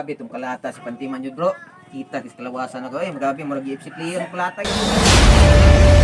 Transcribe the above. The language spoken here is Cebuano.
Grabe itong kalata si Pantiman yun, bro. Kita kis kalawasan ako eh. Grabe, murag UFC player ang kalata yun.